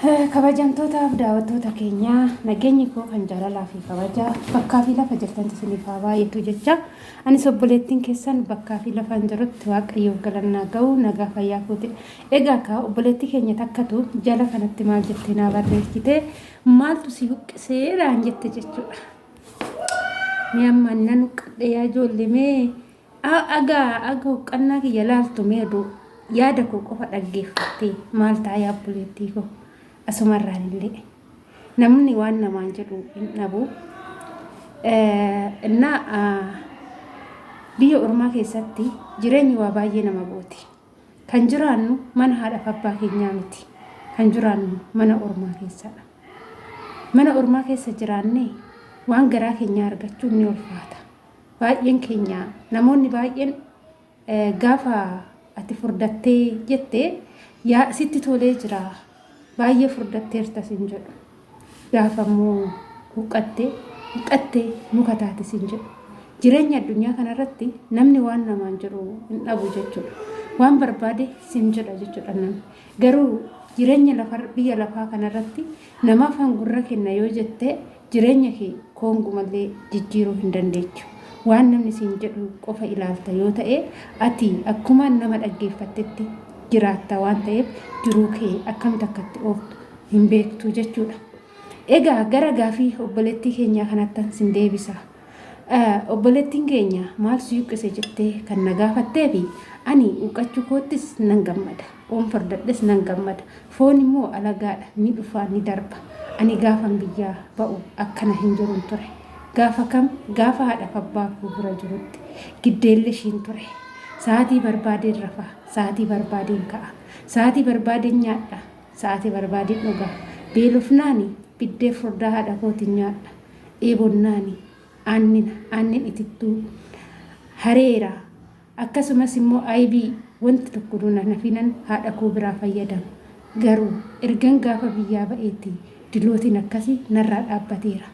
Kabajamtootaaf daawwattoota keenya nageenyi koo kan jaalalaa fi kabaja bakkaa fi lafa jirtanitti isiniif haa baay'atu jecha anis obboleettiin keessan bakkaa fi lafa hin jirutti waaqayyoof galannaa ga'u nagaa fayyaa kooti. Egaa kaa obboleettii keenya takkatu jala kanatti maal jettee naa barreessite maaltu si huqqisee naan jette jechuudha. Mee amma nan huqqadhe yaa ijoollee mee Aga aga huqqannaa kiyya laaltu mee oduu yaada koo qofa dhaggeeffattee maal ta'a yaa obboleettii koo asumarraan illee namni waan namaan jedhu hin dhabu. Innaa biyya ormaa keessatti jireenyi waa baay'ee nama gooti. Kan jiraannu mana haadhaaf abbaa keenyaa miti. Kan jiraannu mana ormaa keessadha. Mana ormaa keessa jiraannee waan garaa keenyaa argachuun ni ulfaata. Baay'een keenya namoonni baay'een gaafa ati furdattee jette yaa sitti tolee jira baay'ee furdatteerta sin jedhu. Gaafa immoo huqqatte huqqatte muka taate sin jedhu. Jireenya addunyaa kanarratti namni waan namaan jedhu hin dhabu jechuudha. Waan barbaade sin jedha jechuudha namni. Garuu jireenya lafa biyya lafaa kanarratti namaaf hangurra kenna yoo jette Jireenya kee koongumallee jijjiiruu hin dandeechu. Waan namni siin jedhu qofa ilaalta yoo ta'e, ati akkuma nama dhaggeeffattetti jiraatta waan ta'eef jiruu kee akkamitti akka itti ooftu hin beektu jechuudha. Egaa gara gaafii obboleettii keenyaa kanattan sin deebisa. Obboleettiin keenya maal si huqqise jettee kan na gaafatteefi ani huqqachuu koottis nan gammada. Oon furdadhes nan gammada. Foon immoo alagaadha, ni dhufa, ni darba. Ani gaafan biyyaa ba'u akkana hin jirun ture. Gaafa kam? Gaafa haadhaaf abbaa koo bira jirutti. Giddeelleshiin ture. Sa'aatii barbaadeen rafa, sa'aatii barbaadeen ka'a. Sa'aatii barbaadeen nyaadha, sa'aatii barbaadeen dhuga. Beelofnaani biddee furdaa haadha kootiin nyaadha. Dheebonnaani aannina, aannin itittuu, hareera, akkasumas immoo aybii wanti tokko na nafinan haadha koo biraa fayyadama. Garuu ergan gaafa biyyaa ba'eetti dilootiin akkasii narraa dhaabbateera.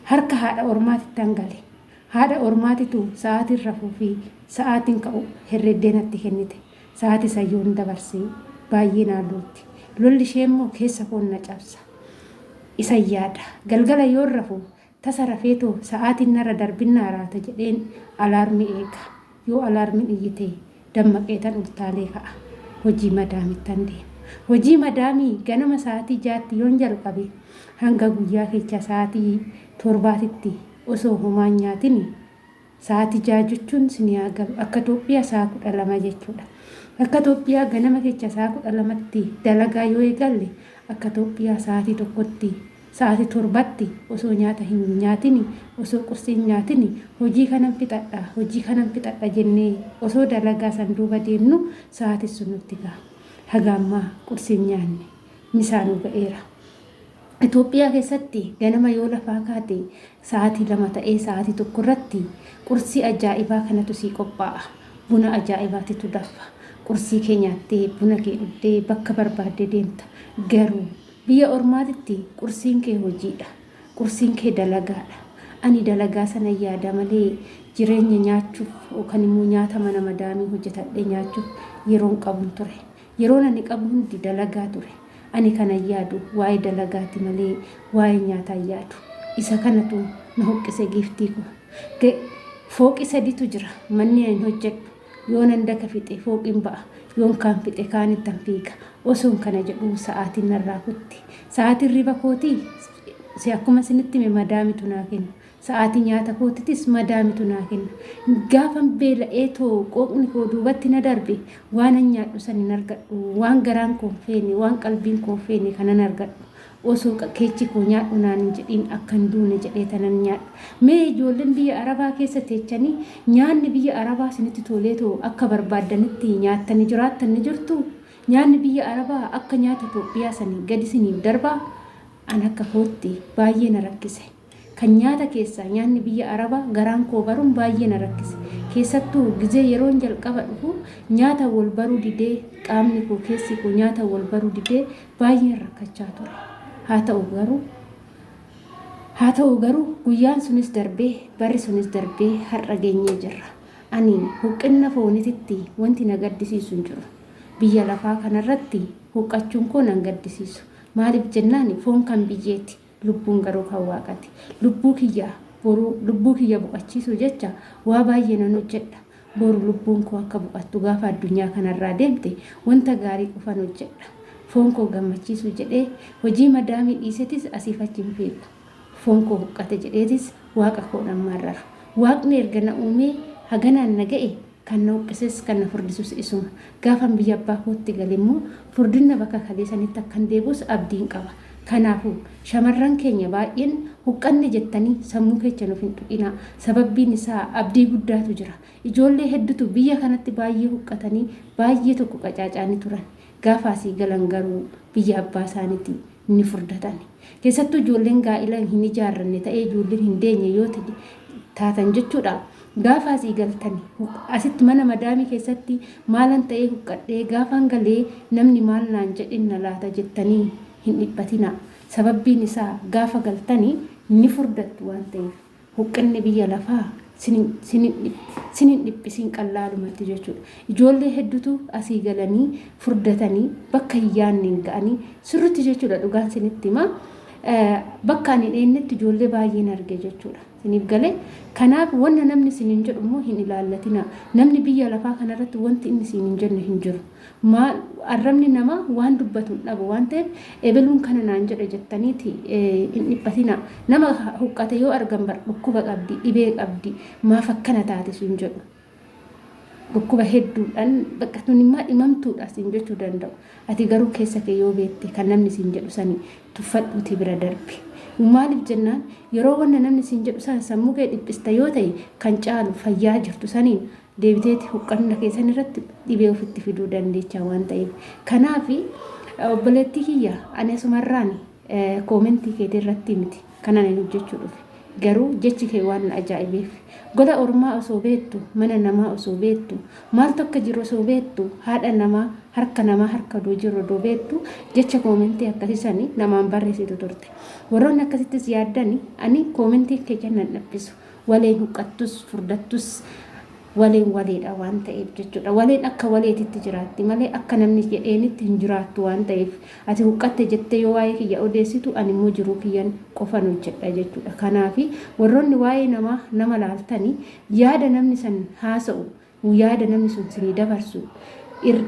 Harka haadha ormaatittan gale. Haadha ormaatitu sa'aatiin rafuu fi sa'aatiin ka'u herreddee natti kennite. Sa'aatii san yoon dabarse baay'ee naa lolti. Lolli ishee immoo keessa koon na cabsa. Isan yaada. Galgala yoon rafu tasa rafeetoo sa'aatiin narra darbinnaa raata jedheen alaarmii eega. Yoo alaarmiin iyyite dammaqeetan ultaalee ka'a. Hojii madaamittan deema. Hojii madaamii ganama sa'aatii 6tti yoon jalqabe hanga guyyaa kecha sa'aatii 7titti osoo homaa hin nyaatini Sa'aatii 6 jechuun isinii haa galu. Akka Itoophiyaa sa'a 12 jechuudha. Akka Itoophiyaa ganama kecha sa'a 12tti dalagaa yoo eegalle akka Itoophiyaa sa'aatii 1tti sa'aatii 7tti osoo nyaata hin nyaatini osoo qursii hin nyaatini hojii kanan fixadha hojii kanan fixadha jennee osoo dalagaa san duuba deemnu sa'aatiin sun nutti gaha. Haga ammaa qursii hin nyaanne. Misaa nu ga'eera. Itoophiyaa keessatti ganama yoo lafaa kaate sa'aatii 2 ta'ee sa'aatii 1 irratti qursii ajaa'ibaa kanatu sii qophaa'a. Buna ajaa'ibaatitu danfa. Qursii kee nyaattee buna kee dhugdee bakka barbaadde deemta. Garuu biyya ormaatitti qursiin kee hojiidha. Qursiin kee dalagaadha. Ani dalagaa sana yaada malee jireenya nyaachuuf yookaan immoo nyaata mana madaamii hojjetadhee nyaachuuf yeroon qabun ture. Yeroon ani qabu hundi dalagaa ture. Ani kanan yaadu waa'ee dalagaati malee waa'ee nyaataa hin yaadu. Isa kanatu na huqqise giiftii koo. Ga Fooqii sadiitu jira manni anin hojjedhu. Yoonan daka fixe fooqiin ba'a. Yoon kaan fixe kaanittan fiiga. Osoon kana jedhuu sa'aatiin narraa kutti. Sa'aatiin riba kootii si akkuma isinitti hime madaamitu naa kenna. Sa'aatii nyaata kootitis madaamitu naa kenna. Gaafan beela'ee too qooqni koo duubatti na darbe waanan nyaadhu san hin argadhu. Waan garaan koo hin feene, waan qalbiin koo hin feene kanan argadhu. Osoo keechi koo nyaadhu naan hin jedhiin akka hin duune jedhee tanan nyaadha. Mee ijoolleen biyya Arabaa keessa teechanii nyaanni biyya Arabaa isinitti tolee too akka barbaaddanitti nyaattanii jiraattan ni jirtuu? Nyaanni biyya Arabaa akka nyaata Itoophiyaa sanii gadi isiniif darbaa? An akka kootti baay'ee na rakkise. Kan nyaata keessaa nyaanni biyya Arabaa garaan koo baruun baay'ee na rakkise. Keessattuu gizee yeroon jalqaba dhufu nyaata wal baruu didee qaamni koo keessi koo nyaata wal baruu didee baay'een rakkachaa ture. Haa ta'u garuu Haa ta'u garuu guyyaan sunis darbee barri sunis darbee har'a geenyee jirra. Ani huqqinna foonititti wanti na gaddisiisu hin jiru. Biyya lafaa kanarratti huqqachuun koo nan gaddisiisu. Maaliif jennaan foon kan biyyeeti, lubbuun garuu kan Waaqati. Lubbuu kiyya boruu lubbuu kiyya boqachiisuu jecha waa baay'ee nan hojjedha. Boru lubbuun koo akka boqattu gaafa addunyaa kanarraa deemte wanta gaarii qofan hojjedha. Foon koo gammachiisuu jedhee hojii madaamii dhiisetis asiif achi hin fiigu. Foon koo huqqate jedheetis Waaqa koo nan marraru. Waaqni erga na uumee haganaan na ga'e kan na huqqises kan na furdisus isuma. Gaafan biyya abbaa kootti gale immoo furdinna bakka kalee sanitti akkan deebi'us abdiin qaba. Kanaafuu, shamarran keenya baay'een huqqanne jettanii sammuu keechan of hin tuqinaa. Sababbiin isaa abdii guddaatu jira. Ijoollee heddutu biyya kanatti baay'ee huqqatanii baay'ee tokko qacaaca'anii turan. Gaafa asii galan garuu biyya abbaa isaaniiti ni furdatani. Keessattuu ijoolleen gaa'ila hin ijaarranne ta'ee ijoolleen hin deenye yoo taatan jechuudha. Gaafa asii galtani asitti mana madaamii keessatti maalan ta'ee huqqadhee gaafaan galee namni maal naan jedhinna laata jettanii hin dhiphatinaa. Sababbiin isaa gaafa galtani ni furdattu waan ta'eef. Huqqinni biyya lafaa sin hin dhiphisin qallaalumatti jechuudha. Ijoollee hedduutu asii galanii furdatanii bakka hin yaadneen ga'anii sirriitti jechuudha dhugaan sinitti himaa. Bakka ani hin eennetti ijoollee baay'een arge jechuudha. Siniif galee kanaaf wanna namni isiniin jedhu immoo hin ilaallatinaa. Namni biyya lafaa kanarratti wanti inni isiin hin jenne hin jiru. Maal arrabni namaa waan dubbatu hin dhabu waan ta'eef ebeluun kana naan jedhe jettaniiti hin dhiphatinaa. Nama huqqate yoo argan bar dhukkuba qabdi, dhibee qabdi, maaf akkana taate sun jedhu. Dhukkuba hedduudhaan bakka tun immaa dhimamtuudha siin jechuu danda'u. Ati garuu keessa kee yoo beekte kan namni siin jedhu sani tuffadhuutii bira darbi. Maaliif jennaan yeroo wanna namni siin jedhu san sammuu kee dhiphista yoo ta'e kan caalu fayyaa jirtu saniin deebiteeti huqqanna kee san irratti dhibee ofitti fiduu dandeecha waan ta'eef. Kanaaf obboleettii kiyya ani asumarraan koomentii keetii irratti miti kan ani hojjechuu dhufe. Garuu jechi kee waan na ajaa'ibeef. Gola ormaa osoo beektu, mana namaa osoo beektu, maaltu akka jiru osoo beektu, haadha namaa, harka namaa harka odoo jiru odoo beektu jecha koomentii akkasii sani namaan barreessitu turte. Warroonni akkasittis yaaddani ani koomentiin kee nan dhaphisu. Waleen huqqattus furdattus waleen waleedha waan ta'eef jechuudha. Waleen akka waleetitti jiraatti malee akka namni jedheenitti hin jiraattu waan ta'eef ati huqqatte jettee yoo waa'ee kiyya odeessitu ani immoo jiruu kiyyan qofan hojjedha jechuudha. Kanaaf warroonni waa'ee namaa nama laaltanii yaada namni san haasa'u yaada namni sun sinii dabarsu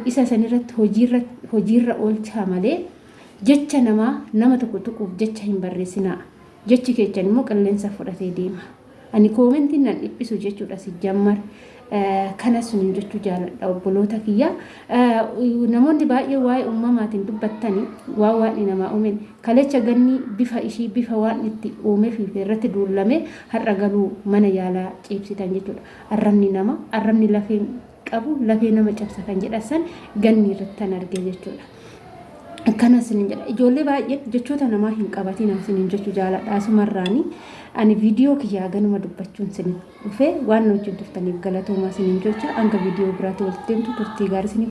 isa san irratti hojiirra oolchaa malee jecha namaa nama tokko tuquuf jecha hin barreessinaa. Jechi keechan immoo qilleensa fudhatee deema. Ani koomentiin nan dhiphisu jechuudha si jammar. Kana suniin jechuu jaaladha obboloota kiyya. Namoonni baay'ee waa'ee uumamaatiin dubbattani waan waaqni namaa uumeen kalecha ganni bifa ishii bifa waan itti uumeef irratti duullame har'a galuu mana yaalaa ciibsitan jechuudha. Arrabni nama arrabni lafeen qabu lafee nama cabsa kan jedhan san ganni irratti kan arge jechuudha. Akkana isinin jedha. Ijoollee baay'een jechoota namaa hin qabatin isinin jechuu jaaladha. Asumarraani ani viidiyoo kiyyaa ganuma dubbachuun isin dhufe waan nu wajjin turtaniif galatoomaa isinin jecha hanga viidiyoo biraatti walitti deemtu turtii gaarii isiniif.